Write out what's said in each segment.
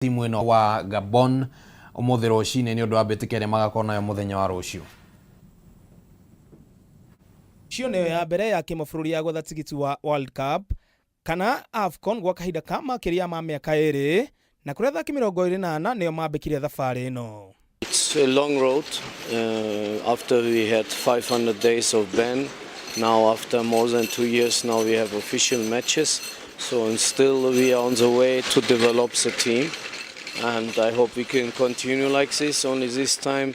Timu ĩno wa Gabon ũmũthĩ rũcinĩ nĩ ũndũ wa mbĩtĩka ĩrĩa magakorwo nayo mũthenya wa rũciũ. Cio nĩyo ya mbere ya kĩmabũrũri ya gwetha tigiti wa World Cup kana AFCON gwa kahinda ka makĩria ma mĩaka 2 na kũrĩa athaki 24 nĩo mambĩkire thabarĩ ĩno. It's a long road. After we had 500 days of ban, now after more than 2 years, now we have official matches. So and still we are on the way to develop the team, and I hope we can continue like this. Only this time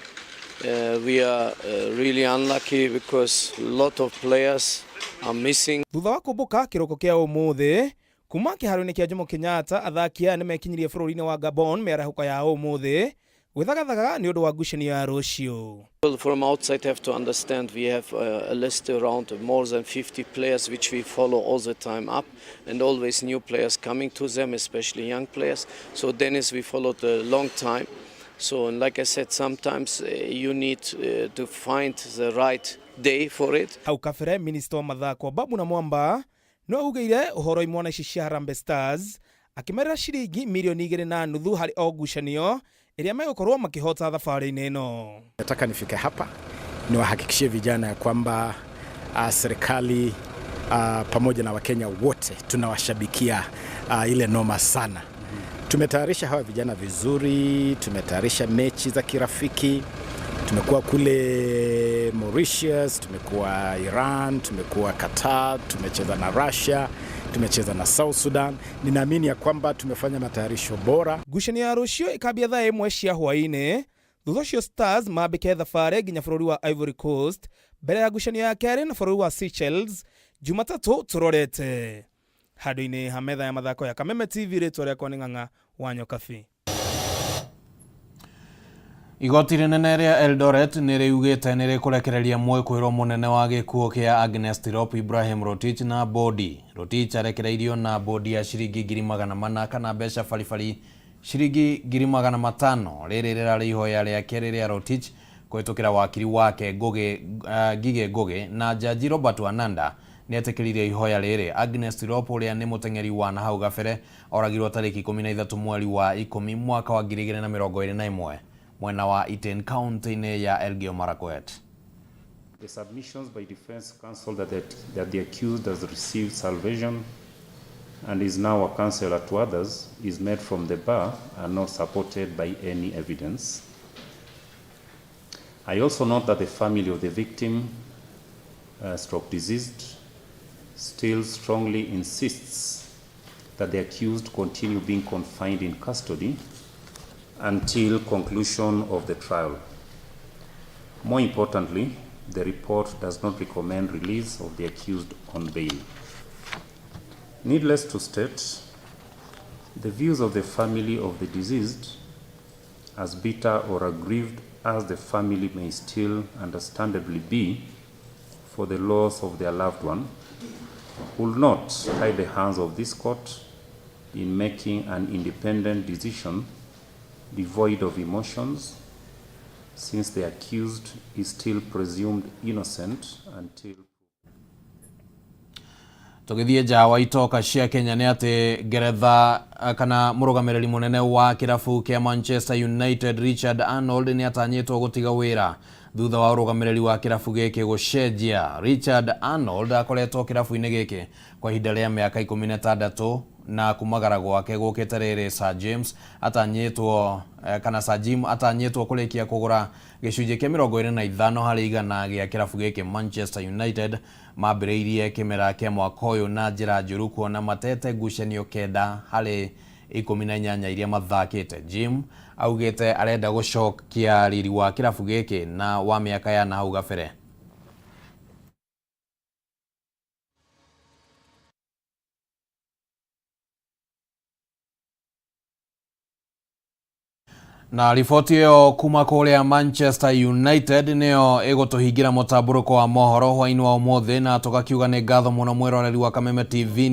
we are really unlucky because a lot of players are missing. Thutha wa kũmbũka kĩroko kĩa ũmũthĩ kuma kĩharo-inĩ kĩa Jomo Kenyatta, athaki aya nĩmekinyirie bũrũri-inĩ wa Gabon mĩarahũko ya ũmũthĩ gwĩthagathaga nĩ ũndũ wa ngucanio ya rũciũ. People from outside have to understand we have a list around more than 50 players which we follow all the time up, and always new players coming to them, especially young players. So Dennis we followed a long time. So and like I said, sometimes you need to find the right day for it. Hau kabere, minista wa mathako Babu na Mwamba no augĩire ũhoro imwana ici cia Harambee Stars, akĩmerera ciringi mirioni 2.5 harĩ o ngucanio ĩrĩa megũkorwo makĩhota thabarĩ-inĩ ĩno. Nataka nifike hapa niwahakikishie vijana ya kwamba serikali pamoja na Wakenya wote tunawashabikia ile noma sana. Tumetayarisha hawa vijana vizuri, tumetayarisha mechi za kirafiki, tumekuwa kule Mauritius, tumekuwa Iran, tumekuwa Qatar, tumecheza na Russia, tumecheza na South Sudan. Ninaamini ya kwamba tumefanya matayarisho bora. Ngucanio ya rũciũ ĩkambia thaa 1 cia hwaĩ-inĩ, thutha ũcio Stars mambĩke thabarĩ nginya bũrũri wa Ivory Coast mbere ya ngucanio ya kerĩ na bũrũri wa Seychelles Jumatatũ tũrorete. Handũ-inĩ ha metha ya mathako ya Kameme TV, rĩtwa rĩakwa nĩ Ng'ang'a wa Nyokabi. Igoti rinene rĩa Eldoret nĩ rĩugĩte nĩ rĩkũrekereria mwĩkwĩrwo mũnene wa gĩkuũ kĩa Agnes Tirop Ibrahim Rotich na bodi. Rotich arekereirio na bodi ya ciringi 400,000 kana mbeca baribari ciringi 500,000. Rĩrĩ rĩrarĩ ihoya rĩake rĩrĩa Rotich kũhĩtũkĩra wakiri wake Ngugi, Ngige Ngugi na jaji Robert Wananda nĩ etĩkĩrire ihoya rĩrĩ. Agnes Tirop ũrĩa nĩ mũteng'eri wa nahau gabere oragirwo tarĩki 13 mweri wa 10 mwaka wa 2021 mwena wa Iten kaunti-inĩ ya Elgeyo Marakwet. The submissions by defense counsel that the accused has received salvation and is now a counselor to others is made from the bar and not supported by any evidence. I also note that the family of the victim, stroke deceased, still strongly insists that the accused continue being confined in custody until conclusion of the trial. More importantly, the report does not recommend release of the accused on bail. Needless to state, the views of the family of the deceased, as bitter or aggrieved as the family may still understandably be for the loss of their loved one, will not tie the hands of this court in making an independent decision devoid of emotions, since the accused is still presumed innocent until Tũgĩthiĩ nja wa itoka cia Kenya nĩ atĩ ngeretha kana mũrũgamĩrĩri mũnene wa kĩrabu kĩa Manchester United Richard Arnold nĩ atanyĩtwo gũtiga wĩra thutha wa ũrũgamĩrĩri wa kĩrabu gĩkĩ gũcenjia. Richard Arnold akoretwo kĩrabu-inĩ gĩkĩ kwa ihinda rĩa mĩaka 16 na kumagara gwake gũkĩte rĩrĩ Sir James atanyĩtwo kana Sir Jim atanyĩtwo kũrĩkia kũgũra gĩcunjĩ kĩa 25% gĩa kĩrabu gĩkĩ. Manchester United mambĩrĩirie kĩmera kĩa mwaka ũyũ na njĩra njũru kuona matete ngucanio 9 harĩ 18 iria mathakĩte. Jim augĩte arenda gũcokia riri wa kĩrabu gĩkĩ na wa mĩaka ya nahau gabere. Na riboti ĩyo kuma kũrĩa Manchester United nĩyo ĩgũtũhingĩra mũtambũrũko wa mohoro hwainĩ wa ũmũthĩ, na tũgakiuga nĩ ngatho mũno mwĩroreri wa Kameme TV.